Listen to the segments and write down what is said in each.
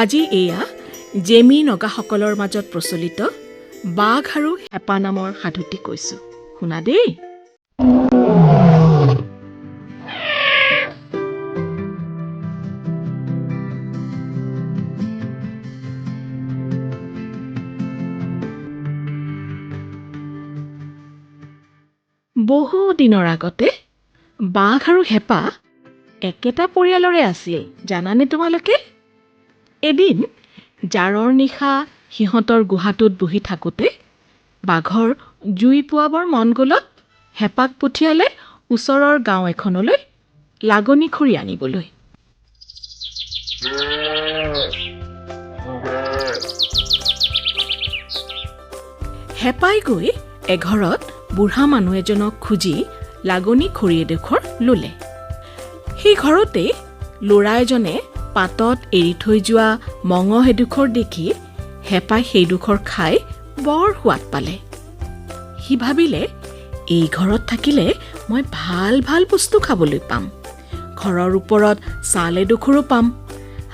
আজি এয়া জেমি নগাসকলৰ মাজত প্ৰচলিত বাঘ আৰু হেপা নামৰ সাধুটি কৈছোঁ, শুনা দেই। বহু দিনৰ আগতে বাঘ আৰু হেপা একেটা পৰিয়ালৰে আছিল, জানানে তোমালোকে? এদিন জাৰৰ নিশা সিহঁতৰ গুহাটোত বহি থাকোঁতে বাঘৰ জুই পোৱাবৰ মন গ'লত হেপাক পঠিয়ালে ওচৰৰ গাঁও এখনলৈ লাগনি খৰি আনিবলৈ। হেপাই গৈ এঘৰত বুঢ়া মানুহ এজনক খুজি লাগনি খৰি এডোখৰ ল'লে। সেই ঘৰতে ল'ৰা এজনে পাতত এৰি থৈ যোৱা মঙহ এডোখৰ দেখি হেপাই সেইডোখৰ খাই বৰ সোৱাদ পালে। সি ভাবিলে, এই ঘৰত থাকিলে মই ভাল ভাল বস্তু খাবলৈ পাম, ঘৰৰ ওপৰত ছাল এডোখৰো পাম,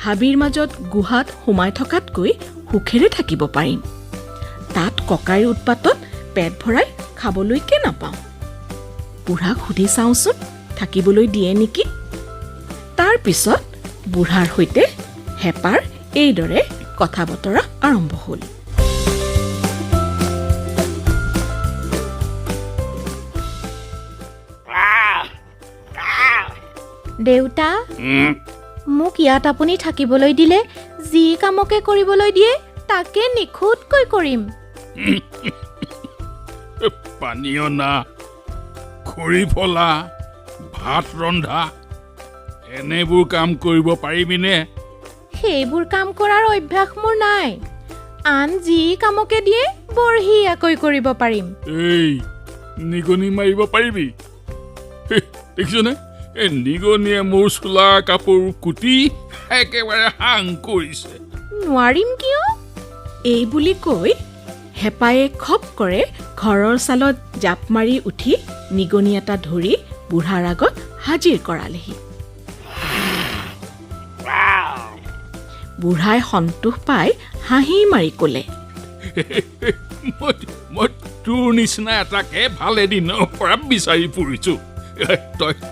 হাবিৰ মাজত গুহাত সোমাই থকাতকৈ সুখেৰে থাকিব পাৰিম, তাত ককাইৰ উৎপাতত পেট ভৰাই খাবলৈকে নাপাওঁ। বুঢ়াক সুধি চাওঁচোন থাকিবলৈ দিয়ে নেকি। তাৰ পিছত বুঢ়াৰ সৈতে হেপাৰ এইদৰে কথা বতৰা আৰম্ভ হ'ল। দেউতা, মোক ইয়াত আপুনি থাকিবলৈ দিলে যি কামকে কৰিবলৈ দিয়ে তাকে নিখুঁতকৈ কৰিম। পানী অনা, খৰি ফলা, ভাত ৰন্ধা, এনেবোৰ কাম কৰিব পাৰিবিনে? সেইবোৰ কাম কৰাৰ অভ্যাস মোৰ নাই। আন যি কামকে দিয়ে বঢ়িয়াকৈ কৰিব পাৰিম। এই নিগনি মাৰিব পাৰিবি? দেখিছনে, এই নিগনিয়ে মোৰ চোলা কাপোৰ কুটি একেবাৰে হাং কৰিছে। নোৱাৰিম কিয়? এই বুলি কৈ হেপায়ে খপ কৰে ঘৰৰ ছালত জাপ মাৰি উঠি নিগনি এটা ধৰি বুঢ়াৰ আগত হাজিৰ কৰালেহি। বুঢ়াই সন্তোষ পাই হাঁহি মাৰি ক'লে, মই তোৰ নিচিনা এটাকে ভাল এদিনৰ পৰা বিচাৰি ফুৰিছোঁ।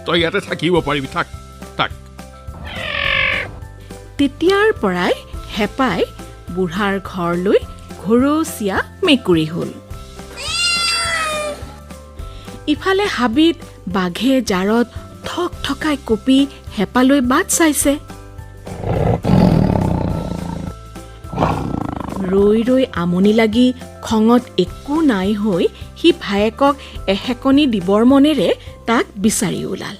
তই ইয়াতে থাকিব পাৰিবি, থাক থাক। তেতিয়াৰ পৰাই হেপাই বুঢ়াৰ ঘৰলৈ ঘৰচীয়া মেকুৰী হ'ল। ইফালে হাবিত বাঘে জাৰত ঠক ঠকাই কঁপি হেপালৈ বাট চাইছে। ৰৈ ৰৈ আমনি লাগি খঙত একো নাই হৈ সি ভায়েকক এসেকনি দিবৰ মনেৰে তাক বিচাৰি ওলাল।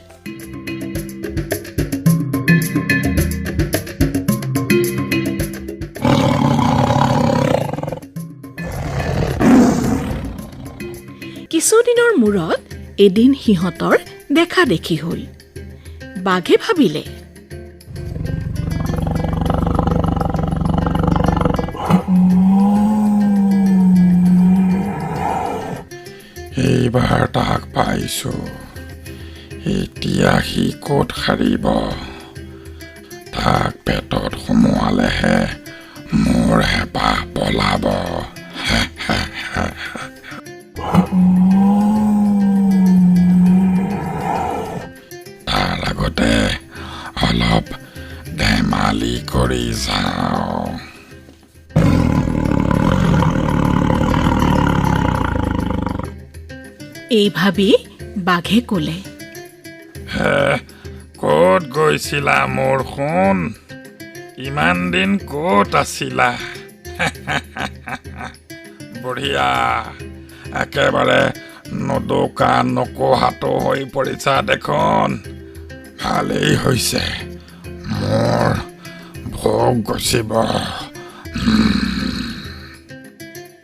কিছুদিনৰ মূৰত এদিন সিহঁতৰ দেখা দেখি হ'ল। বাঘে ভাবিলে, এইবাৰ তাক পাইছো, এতিয়া সি ক'ত সাৰিব? তাক পেটত সোমোৱালেহে মোৰ হেঁপাহ পলাব। তাৰ আগতে অলপ ধেমালি কৰি যাওঁ। এই ভাবি বাঘে ক'লে, ক'ত গৈছিলা মোৰ সোণ? ইমান দিন ক'ত আছিলা? বঢ়িয়া, একেবাৰে নদোকা নকোহাটো হৈ পৰিছা দেখোন। ভালেই হৈছে, মোৰ ভোক গুচিব।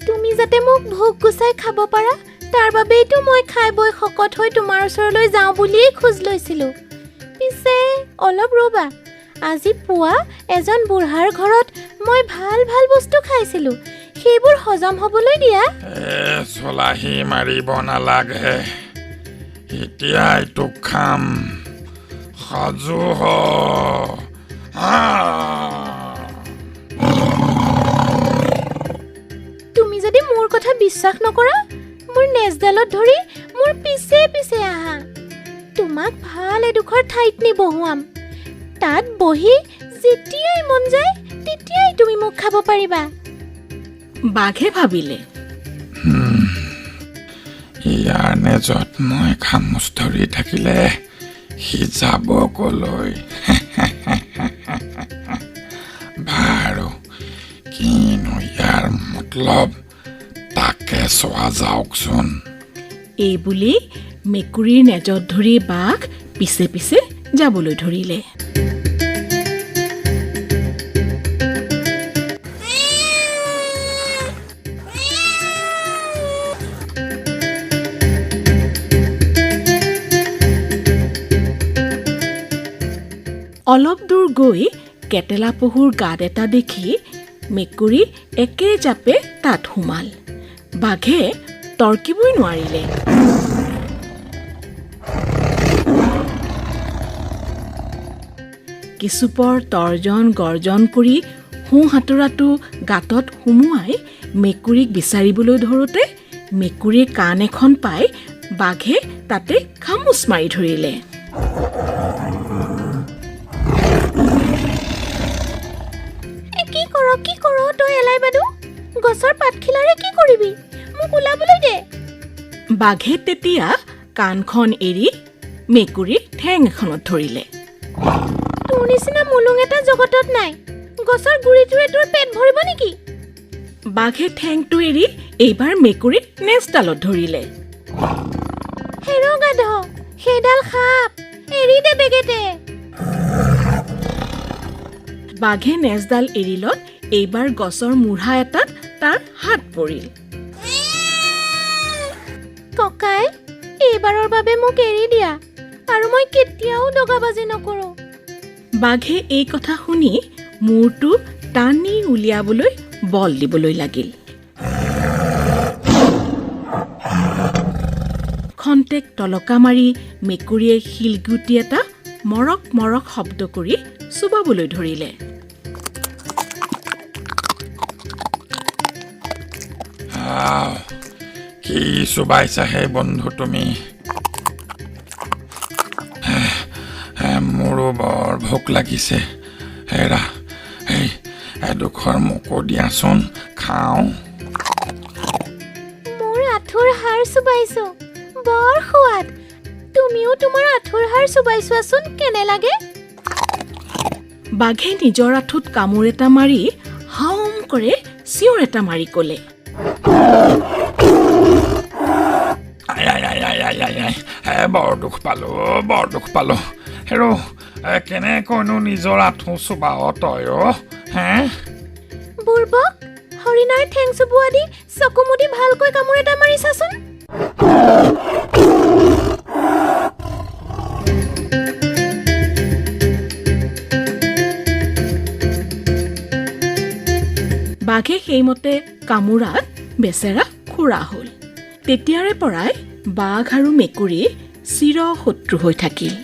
তুমি যাতে মোক ভোক গুচাই খাব পাৰা তাৰ বাবেইতো মই খাই বৈ শকত হৈ তোমাৰ ওচৰলৈ যাওঁ বুলিয়েই খোজ লৈছিলোঁ। পিছে অলপ ৰ'বা, আজি পুৱা এজন বুঢ়াৰ ঘৰত মই ভাল ভাল বস্তু খাইছিলোঁ, সেইবোৰ হজম হ'বলৈ দিয়া। চলাহি মাৰিব নালাগে, এতিয়াই তোক খাম। সাজু হ। কথা বিশ্বাস নকৰা, মোৰ নেজডালত ধৰি মোৰ পিছে পিছে আহা। তোমাক ভাল এডোখৰ ঠাইত নি বহুৱাম। তাত বহি যেতিয়াই মন যায় তেতিয়াই তুমি মোক খাব পাৰিবা। বাঘে ভাবিলে, ইয়াৰ নেজত মই খামুচ ধৰি থাকিলে সি যাব কলৈ? বাৰু, কিনো ইয়াৰ মতলব, তাকে চোৱা যাওকচোন। এই বুলি মেকুৰীৰ নেজত ধৰি বাঘ পিছে পিছে যাবলৈ ধৰিলে। অলপ দূৰ গৈ কেটেলা পহুৰ গাঁত এটা দেখি মেকুৰী একে জাপে তাত সোমাল। বাঘে তৰ্কিবই নোৱাৰিলে। কিছুপৰ তৰ্জন গৰ্জন কৰি সোঁ হাতোৰাটো গাঁতত সুমুৱাই মেকুৰীক বিচাৰিবলৈ ধৰোঁতে মেকুৰীৰ কাণ এখন পাই বাঘে তাতে খামোচ মাৰি ধৰিলে। কি কৰ কি কৰ তই এলাই বাদু, গছৰ পাতখিলাৰে কি কৰিবি? মোক ওলাবলৈ দে। বাঘে তেতিয়া কাণখন এৰি মেকুৰীৰ ঠেং এখনত ধৰিলে। তোৰ নিচিনা মুলুং এটা জগতত নাই, গছৰ গুৰিটোৰে তোৰ পেট ভৰিব নেকি? বাঘে ঠেংটো এৰি এইবাৰ মেকুৰীৰ নেজডালত ধৰিলে। হেৰ গাধ, সেইডাল সাপ, এৰি দে বেগেতে। বাঘে নেজডাল এৰিলত এইবাৰ গছৰ মূঢ়া এটাত তাৰ হাত পৰিল। ককাই, এইবাৰৰ বাবে মোক এৰি দিয়া, আৰু মই কেতিয়াও দগাবাজি নকৰোঁ। বাঘে এই কথা শুনি মূৰটো টানি উলিয়াবলৈ বল দিবলৈ লাগিল। খন্তেক তলকা মাৰি মেকুৰীয়ে শিলগুটি এটা মৰক মৰক শব্দ কৰি চোবাবলৈ ধৰিলে। কি চোবাইছা হে বন্ধু তুমি? মোৰো বৰ ভোক লাগিছে। হেৰা, এই এডোখৰ মোকো দিয়াচোন, খাওঁ। মোৰ আঁঠুৰ হাড় চোবাইছো, বৰ সোৱাদ। তুমিও তোমাৰ আঁঠুৰ হাড় চোবাই চোৱাচোন, কেনে লাগে। বাঘে নিজৰ আঁঠুত কামোৰ এটা মাৰি হাউম কৰে চিঞৰ এটা মাৰি ক'লে, বৰ দুখ পালো, বৰ দুখ পালো। হেৰ, কেনেকৈনো নিজৰ আঁঠু চোবাও তই হে? বুৰ্বক, হৰিণাৰ ঠেং চোবোৱা দি চকু মুদি ভালকৈ কামোৰ এটা মাৰিছাচোন। বাঘে সেইমতে কামোৰাত বেচেৰা খুৰা হ'ল। তেতিয়াৰে পৰাই বাঘ আৰু মেকুৰী চিৰ শত্ৰু হৈ থাকিল।